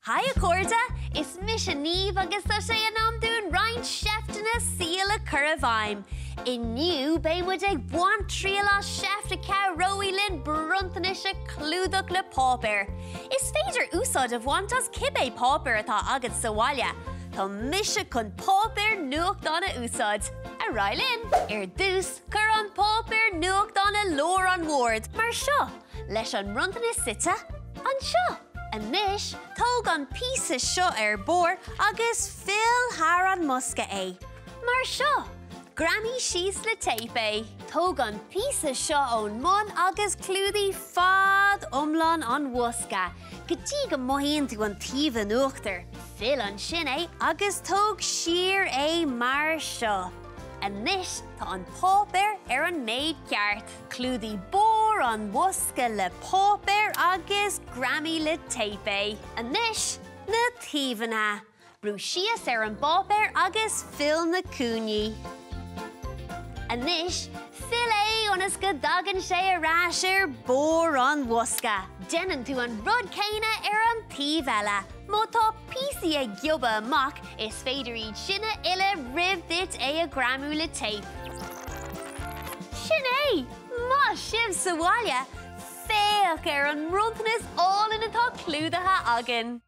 Haigh a chairde! Is mise Niamh agus tá sé in am dúinn roinnt seifteanna saoil a chur i bhfeidhm. Inniu beidh muid ag baint triail as seift a chabhróidh linn bronntanais a chlúdach le páipéar. Is féidir úsáid a bhaint as cibé páipéar atá agat sa bhaile. Tá mise chun páipéar nuachtáin a úsáid. Ar aghaidh linn! Ar dtús, cuir an páipéar nuachtáin i lár an bhoird, mar seo, leis an mbronntanas suite anseo. Anois, tóg an píosa seo ar barr agus fill thar an mbosca é. Mar seo. Greamaigh síos le téip é. Tóg an píosa seo ón mbun agus clúdaigh fad iomlán an bhosca, go dtí go mothaíonn tú an taobh in uachtar. Fill ansin é agus tóg siar é mar seo. Anois tá an páipéar ar an méid ceart. Clúdaigh barr an bhosca le páipéar agus greamaigh le téip é. Anois, na taobhanna. Brú síos ar an bpáipéar agus fill na cúinní. Anois, fill é ionas go dtagann sé ar ais ar barr an bhosca. Déanann tú an rud céanna ar an taobh eile. Má tá píosaí ag giobadh amach, is féidir iad sin a fhilleadh roimh duit é a ghreamú le téip. Sin é! Maith sibh sa bhaile! Féach ar an mbronntanas álainn atá clúdaithe againn!